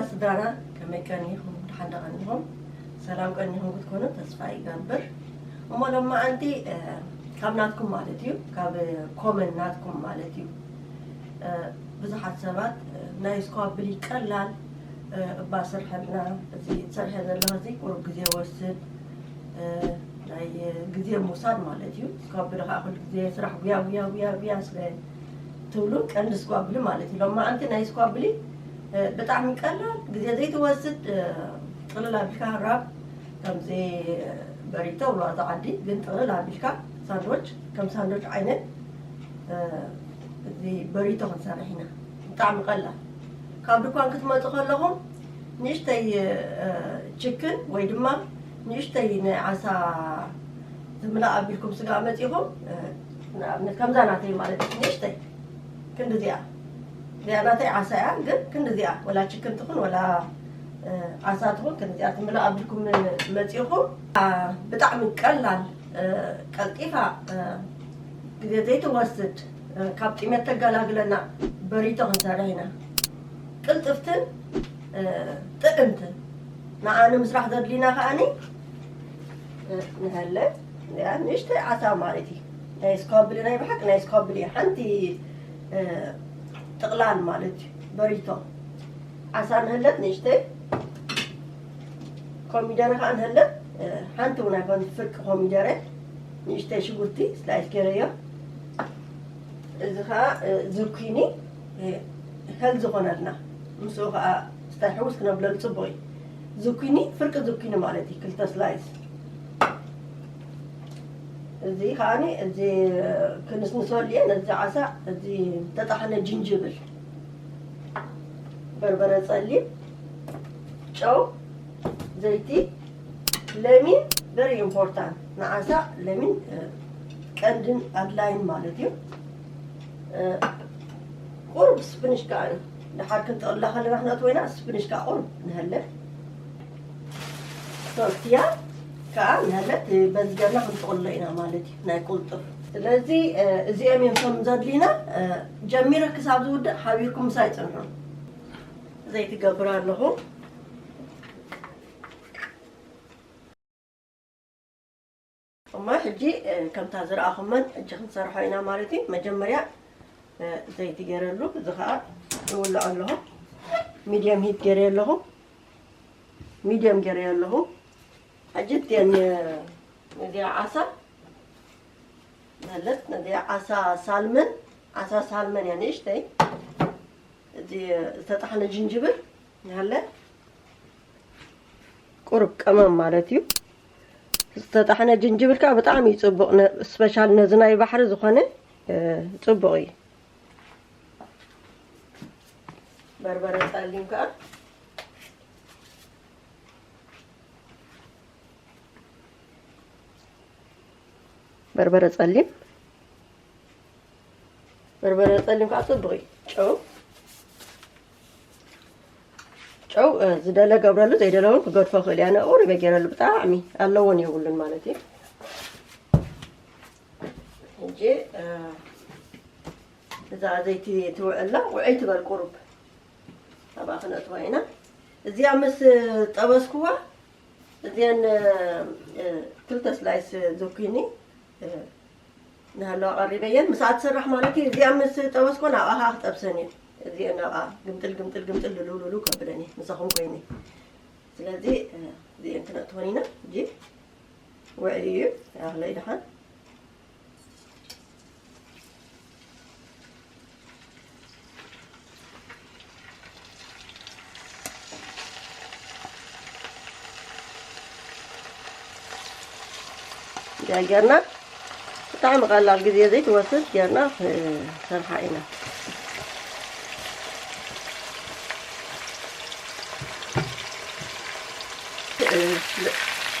ስድራና ከመይ ቀኒኹም? ደሓን ዶ ቀኒኹም? ሰላም ቀኒኹም ክትኮኑ ተስፋ ይገብር። እሞ ሎማዓንቲ፣ እ፣ ካብ ናትኩም ማለት እዩ፣ ካብ ኮመን ናትኩም ማለት እዩ። እ፣ ብዙሓት ሰባት፣ እ፣ ናይ ስኳብሊ ቀላል፣ እ፣ እባ ስርሐልና፣ እዚ ትሰርሐ ዘለኺ እዚ ቁሩብ ግዜ ይወስድ፣ እ፣ ናይ ግዜ ምውሳድ ማለት እዩ። ስኳብሊ ከዓ ኩሉ ግዜ ስራሕ ጉያ ጉያ ጉያ ጉያ ስለ ትብሉ ቀንዲ ስኳብሊ ማለት እዩ። ሎማዓንቲ ናይ ስኳብሊ፣ እ፣ ብጣዕሚ ቀላል ግዜ ዘይትወስድ፣ እ፣ ጥቕልል ኣቢልካ ራብ ከምዚ በሪቶ ብሎ ኣዛ ዓዲ ግን ጥቕልል ኣቢልካ ሳንድዊች ከም ሳንድዊች ዓይነት፣ እ፣ እዚ በሪቶ ክንሰርሕ ኢና። ብጣዕሚ ቀላል። ካብ ድኳን ክትመፁ ከለኹም ንእሽተይ፣ እ፣ ችክን ወይ ድማ ንእሽተይ ናይ ዓሳ ዝምላእ ኣቢልኩም ስጋ መፂኹም፣ እ፣ ንኣብነት ከምዛ ናተይ ማለት እዩ፣ ንእሽተይ ክንዲ እዚኣ፣ እዚኣ ናተይ ዓሳ እያ፣ ግን ክንዲ እዚኣ ወላ ችክን ትኹን ወላ፣ እ፣ ዓሳ ትኹን ክንዲ እዚኣ ትምላእ ኣቢልኩም መፂኹም። አ፣ ብጣዕሚ ቀላል፣ እ፣ ቀልጢፋ፣ እ፣ ግዜ ዘይትወስድ፣ እ፣ ካብ ጥሜት ተገላግለና በሪቶ ክንሰርሕ ኢና። ቅልጥፍትን፣ እ፣ ጥዕምትን። ንዓ ንምስራሕ ዘድልዩና ከኣኒ፣ እ፣ ንሀለ፣ እዚኣ ንእሽተይ ዓሳ ማለት እዩ። ናይ ስኳብሊ፣ ናይ ብሓቂ ናይ ስኳብሊ ሓንቲ፣ እ፣ ጥቕላል ማለት እዩ። በሪቶ ዓሳ ንሀለት ንእሽተይ፣ ኮሚደረ ከኣ ንሀለት፣ እ፣ ሓንቲ እውን ኣይኮን ፍርቂ ኮሚደረ፣ ንእሽተይ ሽጉርቲ ስላይስ ገይረዮ። እዚ ኸኣ፣ እ፣ ዙኪኒ፣ እ፣ ሄልዚ ዝኾነልና። ምስኡ ኸኣ ስታይ ሕውስ ክነብለሉ ጽቡቕ እዩ። ዙኪኒ፣ ፍርቂ ዙኪኒ ማለት እዩ፣ ክልተ ስላይስ። እዚ ኸኣኒ፣ እዚ ክንስንሰሉ እየ፣ ነዚ ዓሳ፣ እዚ ተጣሕነ ጅንጅብል፣ በርበረ ጸሊም፣ ጨው፣ ዘይቲ፣ ለሚን፣ very important፣ ንዓሳ ለሚን፣ እ፣ ቀንድን ኣድላይን ማለት እዩ። እ፣ ቁሩብ ስፕንሽ ከኣ እዩ። ድሓር ክንጥቕላ ከለና ክነእትዎ ኢና፣ ስፕንሽ ከኣ ቁሩብ ንሀለ። ቶርትያ ከኣ ንሀለ፣ እ፣ በዚ ጌርና ክንጥቕሎ ኢና ማለት እዩ፣ ናይ ቁልጡፍ። ስለዚ፣ እ፣ እዚኦም እዮም እቶም ዘድልዩና። እ፣ ጀሚረ ክሳብ ዝውድእ ሓቢርኩም ምሳይ ጽንሑ። ዘይቲ ገብር ኣለኹ። እሞ ሕጂ፣ እ፣ ከምታ ዝረኣኹመን ሕጂ ክንሰርሖ ኢና ማለት እዩ። መጀመርያ፣ እ፣ ዘይቲ ገይረሉ፣ እዚ ኸኣ ይውልዖ ኣለኹ። ሚድየም ሂት ገይረ ኣለኹ። ሚድየም ገይረ ኣለኹ። ሕጂ እተን፣ እ፣ ነዚኣ ዓሳ ማለት፣ ነዚኣ ዓሳ ሳልመን፣ ዓሳ ሳልመን እያ ንእሽተይ። እዚ ዝተጣሕነ ጅንጅብል ይሃለ ቁሩብ ቀመም ማለት እዩ። ዝተጣሕነ ጅንጅብል ከዓ ብጣዕሚ እዩ ፅቡቕ፣ ነ-፣ ስፔሻል ነዚ ናይ ባሕሪ ዝኾነ፣ እ፣ ፅቡቕ እዩ። በርበረ ፀሊም ከዓ፣ በርበረ ፀሊም በርበረ ጸሊም ከዓ ጽቡቕ እዩ። ጨው፣ ጨው፣ እ፣ ዝደለ ገብረሉ፣ ዘይደለ እውን ክገድፎ ክእል እያ። ኣነ ቁሩበ ገይረሉ፣ ብጣዕሚ ኣለዎን የብሉን ማለት እዩ። ሕጂ፣ እ፣ እዛ ዘይቲ ትውዕላ ውዕይ ትበል ቁሩብ። ኣብኣ ክነእትዋ ኢና። እዚኣ ምስ ጠበስኩዋ፣ እዚአን፣ እ፣ እ፣ ክልተ ስላይስ ዙኪኒ፣ እ፣ ንሃለዋ ቀሪበየን። ምስኣ ትስራሕ ማለት እዩ። እዚኣ ምስ ጠበስኮ ናብኣ ከዓ ክጠብሰን እየ። እዚአን ናብኣ ግምጥል፣ ግምጥል፣ ግምጥል፣ ልልው፣ ልልው ከብለን እየ ምሳኹም ኮይነ። ስለዚ፣ እ፣ እዚአን ክነእትወን ኢና። ሕጂ ውዕይ እዩ። ያኽለይ ደሓን። እንዲያ ጌርና ብጣዕሚ ቀላል ግዜ ዘይትወስድ ጌርና ክንሰርሓ ኢና።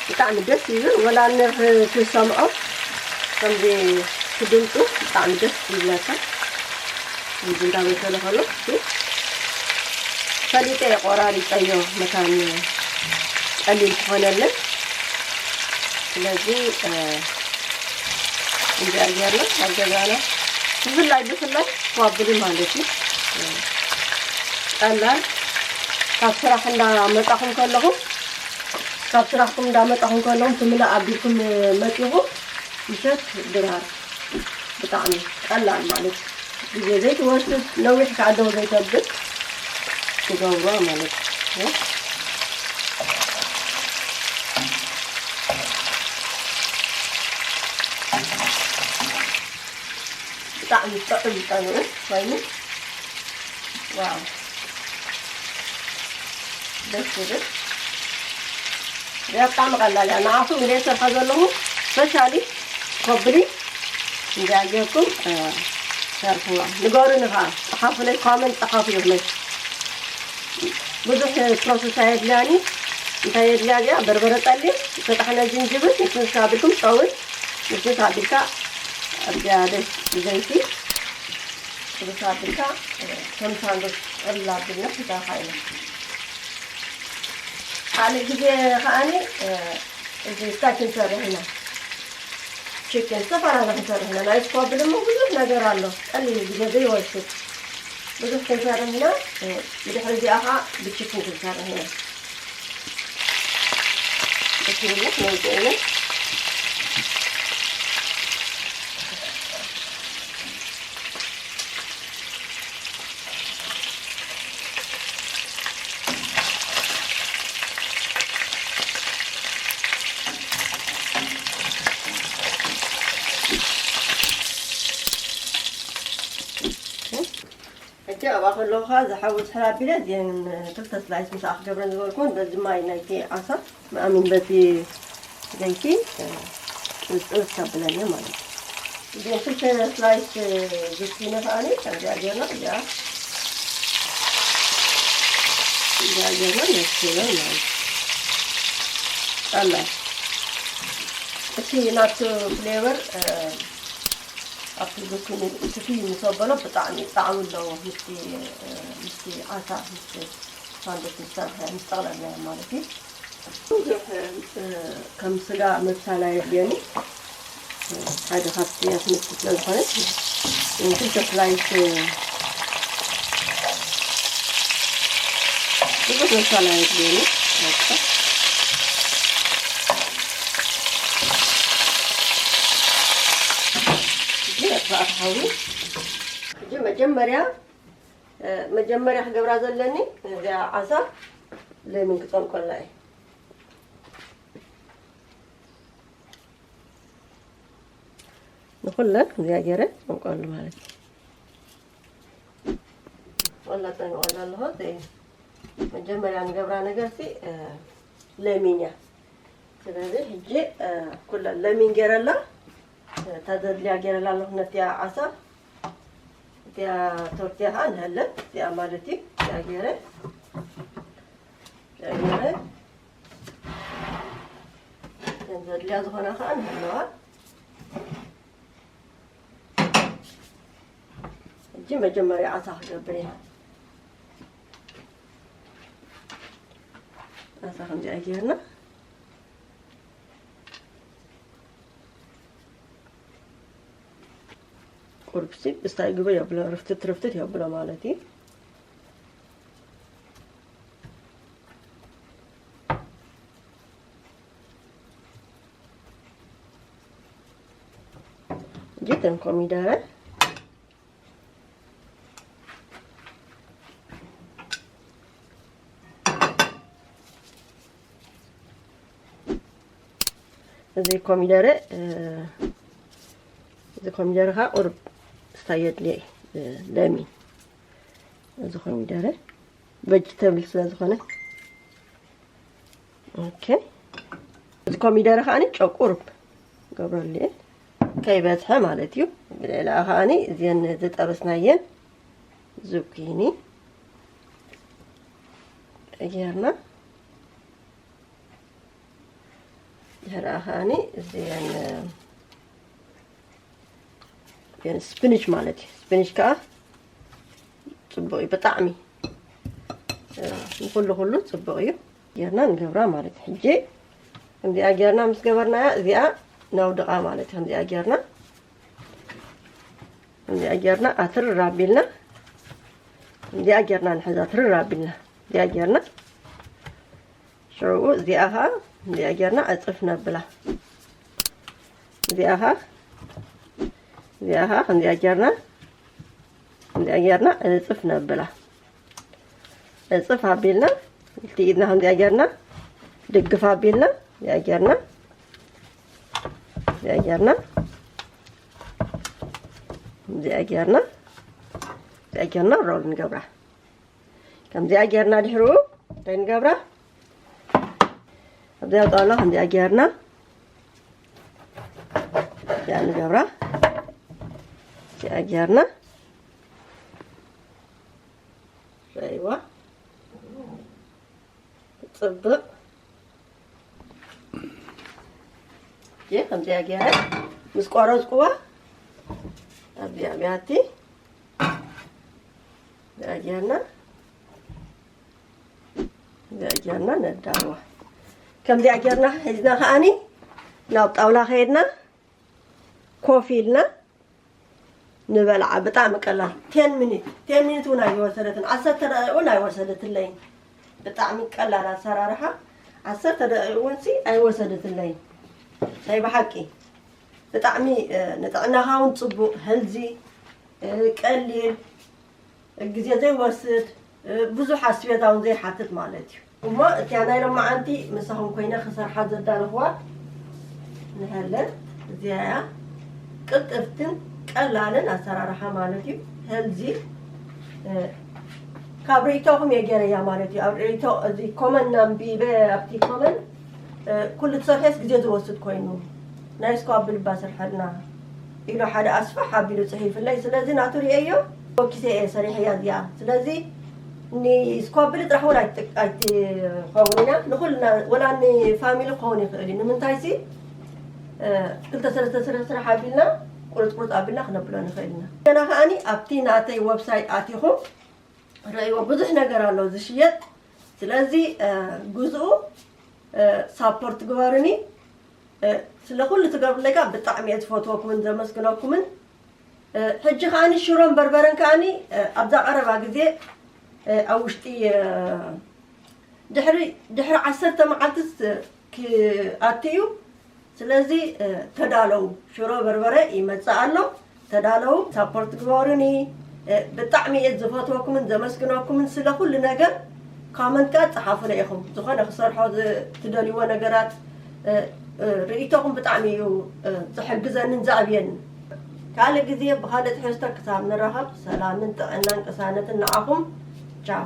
ብጣዕሚ ደስ ይብል። ወላ ንኽትሰምዖ ከምዚ ክድምፁ ብጣዕሚ ደስ ይብለካ። ከምዚ እንዳበሰለ ከሎ፣ እቲ ፈሊጠ እየ ቆራሪፀዮ መታን ቀሊል ክኾነለይ። ስለዚ፣ እ፣ እንዲያ ጌርና ኣብ ገዛና ብፍላይ፣ ብፍላይ ኳብሊ ማለት እዩ። እ፣ ቀላል ካብ ስራሕ እንዳመጻኹም ከለኹም፣ ካብ ስራሕኩም እንዳመጻኹም ከለኹም ትምለ ኣቢልኩም መጺኹም ምሸት ድራር። ብጣዕሚ ቀላል ማለት እዩ። ግዜ ዘይትወስድ፣ ነዊሕ ከዓ ደው ዘይተብል ትገብሮ ማለት እዩ። ብጣዕሚ ጥዑም ጸንኡ ኮይኑ፣ ዋው፣ ደስ ዝብል። እዚኣ ብጣዕሚ ቀላል እያ። ንዓኹም እንደ ሰርሓ ዘለኹ ስፔሻሊ ኮብሊ እንዲያ ጌርኩም፣ እ፣ ሰርሕዋ። ንገሩኒ ኸዓ፣ ጸሓፉለይ፣ ኮመንት ጸሓፉ ኢኹመይ። ብዙሕ ፕሮሰስ ኣየድልያኒ። እንታይ የድልያ እዚኣ? በርበረ ጸሊም፣ ዝተጣሕነ ጅንጅብል፣ ንስንስ ኣቢልኩም ጨውን፣ ንስንስ ኣቢልካ ኣብዚኣ ደስ ብዘይቲ፣ ንስንስ ኣቢልካ፣ እ፣ ከም ሳንዱች ዕላ ኣቢልና ክንሰርሓ ኢና። ካልእ ግዜ ከዓኒ፣ እ፣ እዚ ስታይ ክንሰርሕ ኢና። ቺክን ዝተፈላለየ ክንሰርሕ ኢና። ናይ ስኳብል እሞ ብዙሕ ነገር ኣሎ። ቀሊል ግዜ ዘይወስድ ብዙሕ ክንሰርሕ ኢና። እ፣ ብድሕሪ እዚኣ ኸዓ ብቺክን ክንሰርሕ ኢና። ብስሚላህ ነውፅእ ኢና። ሕጂ ኣብኣ ከለኹ ኸዓ ዝሓወስ ሕራቢለ እዚአን ክልተ ስላይስ ምስኣ ክገብረን ዝበልኩን በዚ ማይ ናይቲ ዓሳ፣ ኣሚን፣ በቲ ዘይቲ፣ እ፣ ጥብስ ከብለን እየ ማለት እዩ። እዚአን ክልተ ስላይስ፣ እ፣ ዝኩኒ ከዓኒ ከምዚኣ ጌርና እዚኣ፣ እዚኣ ጌርና ነክብለን ማለት እዩ። ጠላይ እቲ ናቱ ፍሌቨር፣ እ፣ ኣብቲ ዝኩኒ እቲ ፊ ምስ ኣበሎ ብጣዕሚ ጣዕሚ ኣለዎ። ምስቲ፣ እ፣ ምስቲ ዓሳ፣ ምስቲ ሳንዱች ምስ ሰርሐ፣ ምስ ጠቕለልናዮ ማለት እዩ። ብዙሕ፣ እ፣ ከም ስጋ ምብሳል ኣየድልዮን እዩ። ሓደ ካብቲ ኣሕምልቲ ስለ ዝኾነ፣ ክልተ ስላይስ፣ ብዙሕ ምብሳል ኣየድልዮን እዩ። በቃ። ሕጂ ኣጥፋእ ሓዊ። ሕጂ መጀመርያ፣ እ፣ መጀመርያ ክገብራ ዘለኒ እዚኣ ዓሳ ለሚን ክጸምቀላ እየ። ንኹለን እዚኣ ገይረ ጸምቀሉ ማለት እዩ። ወላ ጸሚቐላ ኣለኹ። እዚ መጀመርያ ንገብራ ነገርሲ፣ እ፣ ለሚን እያ። ስለዚ ሕጂ፣ እ፣ ኩለን ለሚን ገይረላ፣ እ፣ እታ ዘድልያ ገይረላ ኣለኹ ነቲኣ ዓሳ። እቲኣ ቶርቲያ ኸዓ ንሃለን፣ እቲኣ ማለት እዩ። እቲኣ ገይረ፣ እቲኣ ገይረ፣ እተን ዘድልያ ዝኾና ኸዓ ንሃለዋ። ሕጂ መጀመርያ ዓሳ ክገብር እየ። ዓሳ ከምዚኣ ጌርና ቁርብሲ ብስታይ ግበ የብሎ፣ ርፍትት ርፍትት የብሎ ማለት እዩ። ጅተን ኮሚደረ እዚ ኮሚደረ፣ እ፣ እዚ ኮሚደረ ኸዓ ቁሩብ ስታይ የድልየ፣ እ፣ ለሚን። እዚ ኮሚደረ ቨጅተብል ስለ ዝኾነ። ኦኬ። እዚ ኮሚደረ ኸዓኒ ጨው ቁሩብ ገብረሉ እየ። ከይበዝሐ ማለት እዩ። ብልዕሊኣ ኸዓኒ እዚአን ዝጠበስናየን ዙኪኒ ጌርና ድሕሪኣ ከዓኒ እዚአን፣ እዚአን ስፒንች ማለት እዩ። ስፒንች ከዓ ፅቡቅ እዩ ብጣዕሚ፣ እ፣ ንኩሉ ኩሉ ፅቡቅ እዩ። ጌርና ንገብራ ማለት እዩ። ሕጂ ከምዚኣ ጌርና ምስ ገበርናያ እዚኣ ነውድቓ ማለት እዩ። ከምዚኣ ጌርና፣ ከምዚኣ ጌርና ኣትርር ኣቢልና፣ ከምዚኣ ጌርና ንሕዛ ትርር ኣቢልና። እዚኣ ጌርና ሽዑ እዚኣ ኸዓ እዚኣ ጌርና ዕፅፍ ነብላ። እዚኣ ኸዓ እዚኣ ኸዓ ከምዚኣ ጌርና ከምዚኣ ጌርና ዕፅፍ ነብላ። ዕፅፍ ኣቢልና ክልተ ኢድና ከምዚኣ ጌርና ድግፍ ኣቢልና እዚኣ ጌርና እዚኣ ጌርና እዚኣ ጌርና እዚኣ ጌርና ሮል ንገብራ። ከምዚኣ ጌርና ድሕሩ እንታይ ንገብራ? ኣብዚኣ ጣውላ ከምዚኣ ጌርና እዚኣ ንገብራ። እዚኣ ጌርና ረይዋ ጽብቕ እየ። ከምዚኣ ገይረ ምስ ቆረጽኩዋ ኣብዚኣ ብያቲ እዚኣ ጌርና እዚኣ ጌርና ነዳልዋ። ከምዚኣ ጌርና ሒዝና ከዓኒ ናብ ጣውላ ከይድና ኮፍ ኢልና ንበልዓ። ብጣዕሚ ቀላል ቴን ሚኒት ቴን ሚኒት እውን ኣይወሰደትን፣ ዓሰርተ ደቂቕ እውን ኣይወሰደትለይን። ብጣዕሚ ቀላል ኣሰራርሓ፣ ዓሰርተ ደቂቕ እውን ሲ ኣይወሰደትለይን። ናይ ብሓቂ ብጣዕሚ ንጥዕናኻ እውን ፅቡቕ፣ ሄልዚ፣ ቀሊል፣ ግዜ ዘይወስድ፣ ብዙሕ ኣስቤዛ እውን ዘይሓትት ማለት እዩ። እሞ እቲኣ ናይ ሎማዓንቲ ምሳኹም ኮይነ ክሰርሓ ዘዳለኽዋ ንሀለን እዚኣ እያ። ቅልጥፍትን ቀላልን ኣሰራርሓ ማለት እዩ። ሄልዚ ካብ ርእይቶኹም እየ ገይረያ ማለት እዩ። ኣብ ርእይቶ እዚ ኮመን ኣንቢበ ኣብቲ ኮመን ኩሉ ትሰርሐስ ግዜ ዝወስድ ኮይኑ ናይ ስኳብ ብልባ ስርሐልና ኢሉ ሓደ ኣስፋሕ ኣቢሉ ጽሒፍለይ። ስለዚ ናቱ ርእየዮ ወኪሰ እየ ሰሪሐያ እዚኣ። ስለዚ ንስኳብ ብሊ ጥራሕ እውን ኣይትኸውን ኢና ንኩልና ወላ ንፋሚሊ ክኸውን ይኽእል እዩ። ንምንታይ ሲ ክልተ ሰለስተ ስራሕ ስራሕ ኣቢልና ቁርጥ ቁርጥ ኣቢልና ክነብሎ ንኽእል ኢና። ገና ከዓኒ ኣብቲ ናተይ ወብሳይት ኣቲኹም ርእይዎ ብዙሕ ነገር ኣሎ ዝሽየጥ። ስለዚ ግዝኡ ሳፖርት ግበሩኒ። ስለ ኩሉ ትገብሩለይ ከዓ ብጣዕሚ እየ ዝፈትወኩምን ዘመስግነኩምን። ሕጂ ከዓኒ ሽሮን በርበረን ከዓኒ ኣብዛ ቀረባ ግዜ ኣብ ውሽጢ ድሕሪ ድሕሪ ዓሰርተ መዓልትስ ክኣቲ እዩ። ስለዚ ተዳለው፣ ሽሮ በርበረ ይመፅእ ኣሎ። ተዳለው፣ ሳፖርት ግበሩኒ። ብጣዕሚ እየ ዝፈትወኩምን ዘመስግነኩምን ስለ ኩሉ ነገር። ኮመንት ከዓ ፀሓፉለ ኢኹም። ዝኾነ ክሰርሖ ትደልይዎ ነገራት ርእይቶኹም ብጣዕሚ እዩ ዝሕግዘንን ዘዕብየንን። ካልእ ግዜ ብኻልእ ትሕዝቶ ክሳብ ንራኸብ ሰላምን ጥዕናን ቅሳነትን ንዓኹም። ቻው።